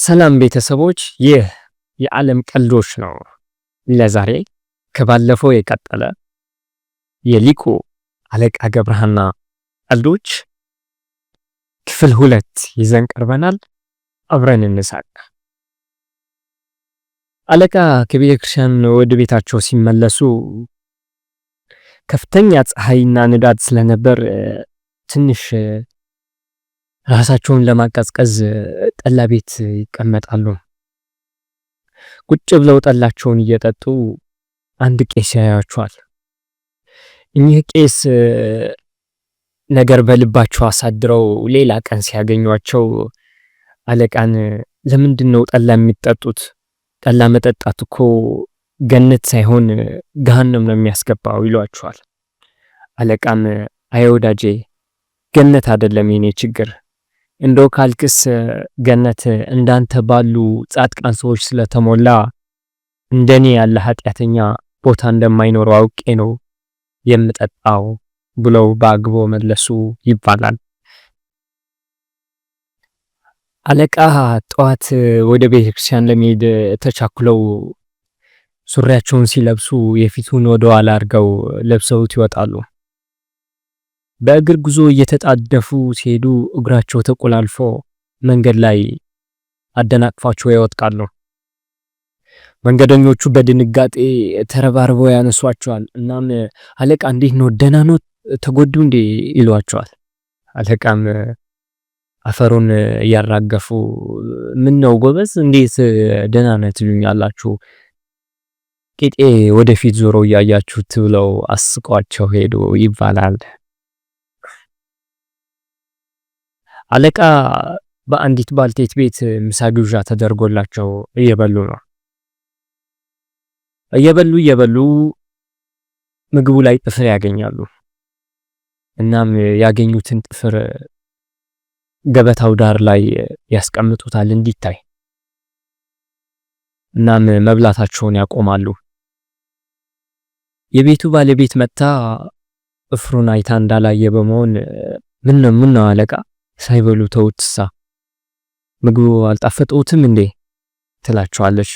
ሰላም ቤተሰቦች፣ ይህ የዓለም ቀልዶች ነው። ለዛሬ ከባለፈው የቀጠለ የሊቁ አለቃ ገብረሐና ቀልዶች ክፍል 2 ይዘን ቀርበናል። አብረን እንሳቅ። አለቃ ከቤተ ክርስቲያን ወደ ቤታቸው ሲመለሱ ከፍተኛ ፀሐይና ንዳድ ስለነበር ትንሽ ራሳቸውን ለማቀዝቀዝ ጠላ ቤት ይቀመጣሉ። ቁጭ ብለው ጠላቸውን እየጠጡ አንድ ቄስ ያያቸዋል። እኚህ ቄስ ነገር በልባቸው አሳድረው ሌላ ቀን ሲያገኟቸው አለቃን ለምንድን ነው ጠላ የሚጠጡት? ጠላ መጠጣት እኮ ገነት ሳይሆን ገሃነም ነው የሚያስገባው ይሏቸዋል። አለቃም አይ ወዳጄ፣ ገነት አይደለም የኔ ችግር፣ እንደው ካልክስ ገነት እንዳንተ ባሉ ጻድቃን ሰዎች ስለተሞላ እንደኔ ያለ ኃጢአተኛ ቦታ እንደማይኖረው አውቄ ነው የምጠጣው ብለው በአግቦ መለሱ ይባላል። አለቃ ጠዋት ወደ ቤተክርስቲያን ለመሄድ ተቻኩለው ሱሪያቸውን ሲለብሱ የፊቱን ወደ ኋላ አድርገው ለብሰውት ይወጣሉ። በእግር ጉዞ እየተጣደፉ ሲሄዱ እግራቸው ተቆላልፎ መንገድ ላይ አደናቅፏቸው ይወድቃሉ። መንገደኞቹ በድንጋጤ ተረባርበው ያነሷቸዋል። እናም አለቃ እንዴት ነው ደህና ነው ተጎዱ እንዴ ይሏቸዋል። አለቃም አፈሩን እያራገፉ ምን ነው ጎበዝ እንዴት ደህና ነህ ትሉኛላችሁ? ቂጤ ወደፊት ዞሮ እያያችሁት ብለው አስቋቸው ሄዱ ይባላል። አለቃ በአንዲት ባልቴት ቤት ምሳ ግብዣ ተደርጎላቸው እየበሉ ነው። እየበሉ እየበሉ ምግቡ ላይ ጥፍር ያገኛሉ። እናም ያገኙትን ጥፍር ገበታው ዳር ላይ ያስቀምጡታል እንዲታይ። እናም መብላታቸውን ያቆማሉ። የቤቱ ባለቤት መጥታ ጥፍሩን አይታ እንዳላየ በመሆን ምን ነው ምን ነው አለቃ ሳይበሉ ተውትሳ ምግቡ አልጣፈጠውትም እንዴ ትላቸዋለች።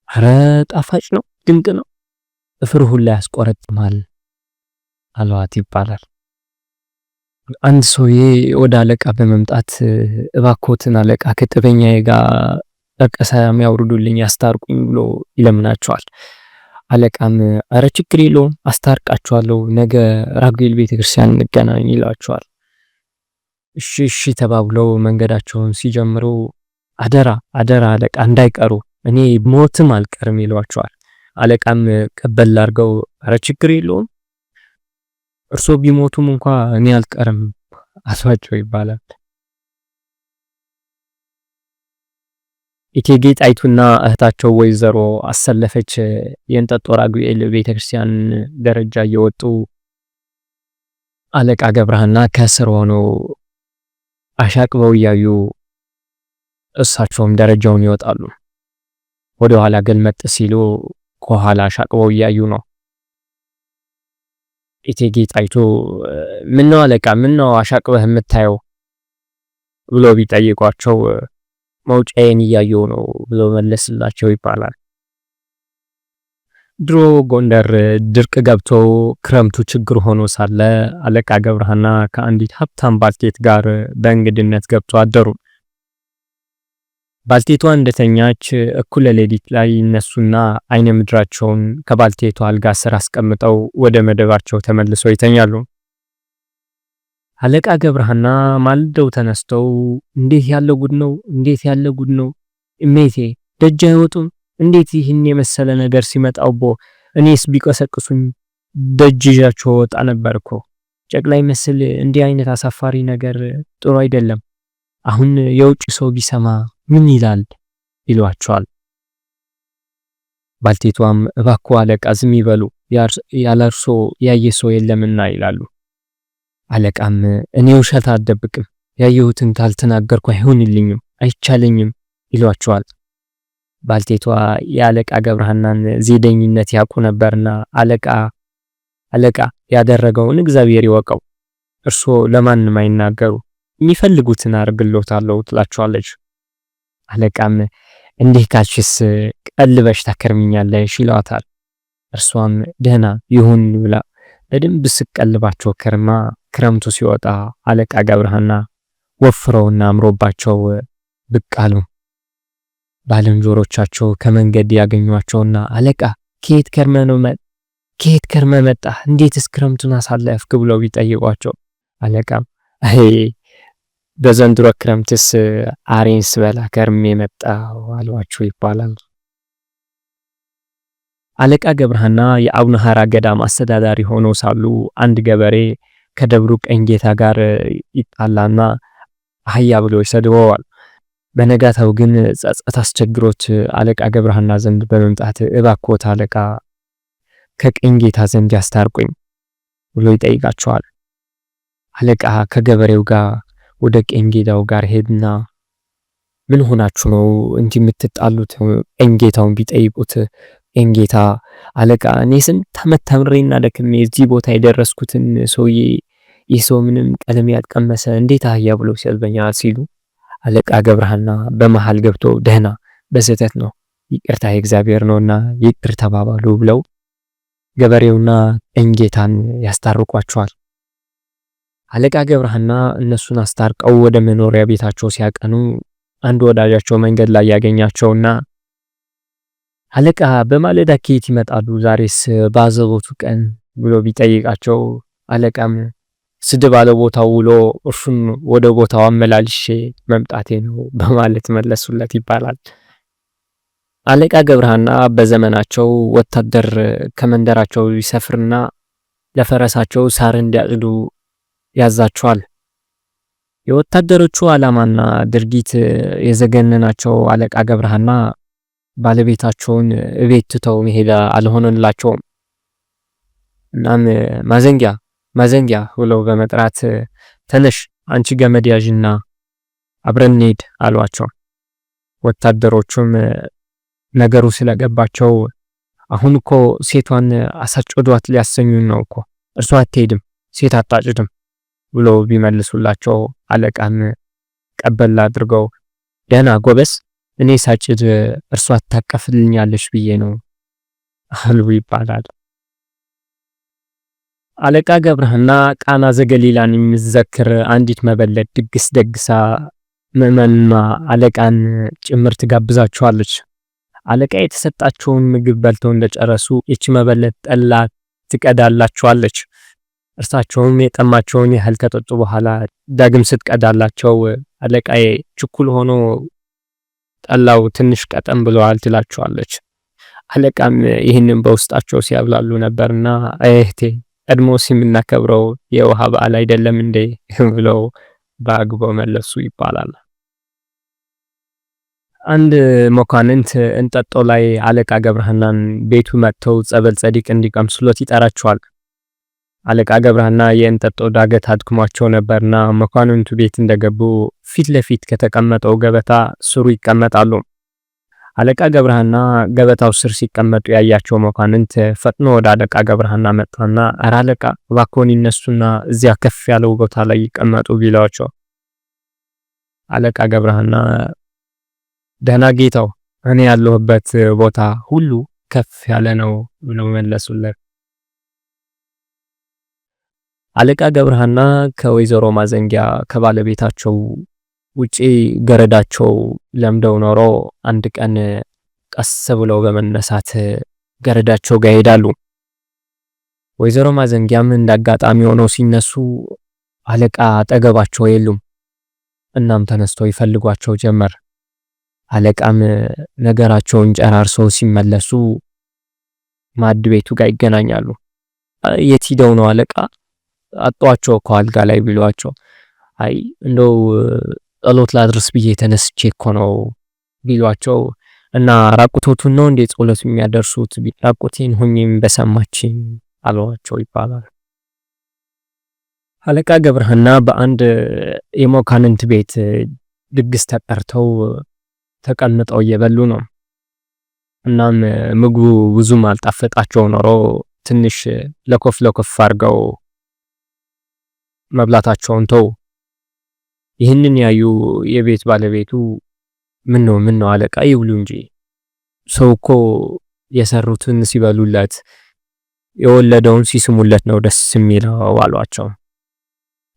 አረ ጣፋጭ ነው፣ ድንቅ ነው፣ ጥፍር ሁላ ያስቆረጥማል አሏት ይባላል። አንድ ሰውዬ ወደ አለቃ በመምጣት እባኮትን አለቃ ከጠበኛዬ ጋር እርቀ ሰላም ያውርዱልኝ ያስታርቁኝ ብሎ ይለምናቸዋል። አለቃም አረ ችግር የለውም አስታርቃቸዋለሁ፣ ነገ ራጉኤል ቤተክርስቲያን እንገናኝ ይሏቸዋል። እሺ እሺ ተባብለው መንገዳቸውን ሲጀምሩ አደራ አደራ አለቃ እንዳይቀሩ እኔ ሞትም አልቀርም ይሏቸዋል። አለቃም ቀበል አድርገው አረ ችግር የለውም እርሶ ቢሞቱም እንኳ እኔ አልቀርም አሏቸው ይባላል። እቴጌ ጣይቱና እህታቸው ወይዘሮ አሰለፈች የእንጦጦ ራጉኤል ቤተክርስቲያን ደረጃ እየወጡ አለቃ ገብረሐና ከስር ሆነው አሻቅበው እያዩ እሳቸውም ደረጃውን ይወጣሉ። ወደ ኋላ ገልመጥ ሲሉ ከኋላ አሻቅበው እያዩ ነው። እቴጌ ጣይቱ ምነው አለቃ ምነው አሻቅበህ የምታየው ብሎ ቢጠይቋቸው መውጫዬን እያየው ነው ብሎ መለስላቸው ይባላል። ድሮ ጎንደር ድርቅ ገብቶ ክረምቱ ችግር ሆኖ ሳለ አለቃ ገብረሐና ከአንዲት ሀብታም ባልቴት ጋር በእንግድነት ገብቶ አደሩ። ባልቴቷ እንደተኛች እኩለ ሌሊት ላይ ይነሱና አይነ ምድራቸውን ከባልቴቷ አልጋ ስር አስቀምጠው ወደ መደባቸው ተመልሰው ይተኛሉ። አለቃ ገብረሐና ማልደው ተነስተው እንዴት ያለ ጉድ ነው! እንዴት ያለ ጉድ ነው! እሜቴ ደጅ አይወጡም? እንዴት ይህን የመሰለ ነገር ሲመጣው እኔስ ቢቀሰቅሱኝ ደጅ ይዣቸው ወጣ ነበር እኮ። ጨቅላ ይመስል እንዲህ አይነት አሳፋሪ ነገር ጥሩ አይደለም። አሁን የውጭ ሰው ቢሰማ ምን ይላል? ይሏቸዋል። ባልቴቷም እባክዎ አለቃ ዝም ይበሉ፣ ያለ እርሶ ያየ ሰው የለምና ይላሉ። አለቃም እኔ ውሸት አልደብቅም፣ ያየሁትን ካልተናገርኩ አይሆንልኝም፣ አይቻለኝም ይሏቸዋል። ባልቴቷ የአለቃ ገብረሐናን ዜደኝነት ያውቁ ነበርና አለቃ አለቃ ያደረገውን እግዚአብሔር ይወቀው፣ እርሶ ለማንም አይናገሩ፣ የሚፈልጉትን አርግሎታለሁ ትላቸዋለች። አለቃም እንዲህ ካልሽስ ቀልበሽ ታከርሚኛለሽ ይሏታል። እርሷም ደህና ይሁን ብላ በደንብ ስቀልባቸው ከርማ ክረምቱ ሲወጣ አለቃ ገብረሃና ወፍረውና አምሮባቸው ብቅ አሉ። ባልንጀሮቻቸው ከመንገድ ያገኟቸውና አለቃ ከየት ከርመ ነው ከየት ከርመ መጣ? እንዴትስ ክረምቱን አሳለፍክ? ብለው ቢጠይቋቸው አለቃም አይ በዘንድሮ ክረምትስ አሬን ስበላ ከርሜ መጣሁ አሏቸው ይባላል። አለቃ ገብረሃና የአቡነ ሐራ ገዳም አስተዳዳሪ ሆነው ሳሉ አንድ ገበሬ ከደብሩ ቀኝ ጌታ ጋር ይጣላና አህያ ብሎ ይሰድበዋል። በነጋታው ግን ጸጸት አስቸግሮት አለቃ ገብረሃና ዘንድ በመምጣት እባክዎት አለቃ ከቀኝ ጌታ ዘንድ ያስታርቁኝ ብሎ ይጠይቃቸዋል። አለቃ ከገበሬው ጋር ወደ ቀኝ ጌታው ጋር ሄድና ምን ሆናችሁ ነው እንዲህ የምትጣሉት? ቀኝ ጌታውን ቢጠይቁት ቀኝ ጌታ አለቃ እኔ ስንት ዓመት ተምሬና ደክሜ እዚህ ቦታ የደረስኩትን ሰውዬ ይህ ሰው ምንም ቀለም ያልቀመሰ እንዴት አህያ ብሎ ሲያዝበኛል ሲሉ አለቃ ገብረሃና በመሃል ገብቶ ደህና በስህተት ነው ይቅርታ የእግዚአብሔር ነውና ይቅር ተባባሉ ብለው ገበሬውና ቀኝ ጌታን ያስታርቋቸዋል። አለቃ ገብረሃና እነሱን አስታርቀው ወደ መኖሪያ ቤታቸው ሲያቀኑ አንድ ወዳጃቸው መንገድ ላይ ያገኛቸውና አለቃ በማለዳ ከየት ይመጣሉ ዛሬስ ባዘቦቱ ቀን ብሎ ቢጠይቃቸው አለቃም ስድብ አለ ቦታው ውሎ እርሱን ወደ ቦታው አመላልሼ መምጣቴ ነው በማለት መለሱለት ይባላል። አለቃ ገብረሃና በዘመናቸው ወታደር ከመንደራቸው ይሰፍርና ለፈረሳቸው ሳር እንዲያጭዱ ያዛቸዋል። የወታደሮቹ ዓላማና ድርጊት የዘገነናቸው አለቃ ገብረሃና ባለቤታቸውን እቤት ትተው መሄድ አልሆነላቸውም። እናም ማዘንጊያ ማዘንጊያ ብለው በመጥራት ተነሽ አንቺ ገመድ ያዥና አብረን እንሂድ አሏቸው። ወታደሮቹም ነገሩ ስለገባቸው አሁን እኮ ሴቷን አሳጭዷት ሊያሰኙን ነው እኮ እርሷ አትሄድም፣ ሴት አታጭድም ብሎ ቢመልሱላቸው አለቃም ቀበል አድርገው ደህና ጎበስ፣ እኔ ሳጭድ እርሷ ታቀፍልኛለች ብዬ ነው አሉ ይባላል። አለቃ ገብረሃና ቃና ዘገሊላን የሚዘክር አንዲት መበለት ድግስ ደግሳ ምዕመንና አለቃን ጭምር ትጋብዛቸዋለች። አለቃ የተሰጣቸውን ምግብ በልተው እንደጨረሱ ይቺ መበለት ጠላ ትቀዳላቸዋለች። እርሳቸውም የጠማቸውን ያህል ከጠጡ በኋላ ዳግም ስትቀዳላቸው አለቃዬ ችኩል ሆኖ ጠላው ትንሽ ቀጠን ብለዋል ትላቸዋለች። አለቃም ይህንን በውስጣቸው ሲያብላሉ ነበርና እህቴ ቀድሞስ የምናከብረው የውሃ በዓል አይደለም እንዴ ብለው በአግባው መለሱ ይባላል። አንድ መኳንንት እንጠጦ ላይ አለቃ ገብረሃናን ቤቱ መጥተው ጸበል ጸዲቅ እንዲቀምሱለት ይጠራቸዋል። አለቃ ገብረሃና የእንጠጦ ዳገት አድክሟቸው ነበርና መኳንንቱ ቤት እንደገቡ ፊት ለፊት ከተቀመጠው ገበታ ስሩ ይቀመጣሉ። አለቃ ገብረሃና ገበታው ስር ሲቀመጡ ያያቸው መኳንንት ፈጥኖ ወደ አለቃ ገብረሃና መጣና ኧረ አለቃ እባክዎን ይነሱና እዚያ ከፍ ያለው ቦታ ላይ ይቀመጡ ቢሏቸው አለቃ ገብረሃና ደህና ጌታው፣ እኔ ያለሁበት ቦታ ሁሉ ከፍ ያለ ነው ብለው መለሱለት። አለቃ ገብረሃና ከወይዘሮ ማዘንጊያ ከባለቤታቸው ውጪ ገረዳቸው ለምደው ኖሮ አንድ ቀን ቀስ ብለው በመነሳት ገረዳቸው ጋር ይሄዳሉ። ወይዘሮ ማዘንጊያም እንዳጋጣሚ ሆነው ሲነሱ አለቃ አጠገባቸው የሉም። እናም ተነስተው ይፈልጓቸው ጀመር። አለቃም ነገራቸውን ጨራርሰው ሲመለሱ ማድ ቤቱ ጋር ይገናኛሉ። የት ሂደው ነው አለቃ? አጧቸው እኮ አልጋ ላይ ቢሏቸው፣ አይ እንደው ጸሎት ላድርስ ብዬ ተነስቼ እኮ ነው ቢሏቸው፣ እና ራቁቶቱን ነው እንዴ ጸሎት የሚያደርሱት? ራቁቴን ሆኜም በሰማችኝ አሏቸው ይባላል። አለቃ ገብረሃና በአንድ የመኳንንት ቤት ድግስ ተጠርተው ተቀምጠው እየበሉ ነው። እናም ምግቡ ብዙም አልጣፈጣቸው ኖሮ ትንሽ ለኮፍ ለኮፍ አድርገው መብላታቸውን ተው። ይህንን ያዩ የቤት ባለቤቱ ምን ነው አለቃ ይብሉ እንጂ፣ ሰው እኮ የሰሩትን ሲበሉለት የወለደውን ሲስሙለት ነው ደስ የሚለው አሏቸው።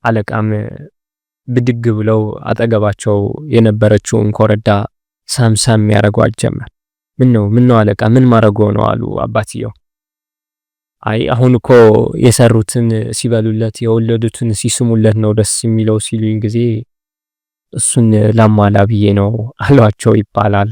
አለቃም ብድግ ብለው አጠገባቸው የነበረችውን ኮረዳ ሳምሳም ያደርጓት ጀመር። ምን ነው አለቃ፣ ምን ማድረጎ ነው አሉ አባትየው። አይ፣ አሁን እኮ የሰሩትን ሲበሉለት የወለዱትን ሲስሙለት ነው ደስ የሚለው ሲሉኝ ጊዜ እሱን ላሟላ ብዬ ነው አሏቸው ይባላል።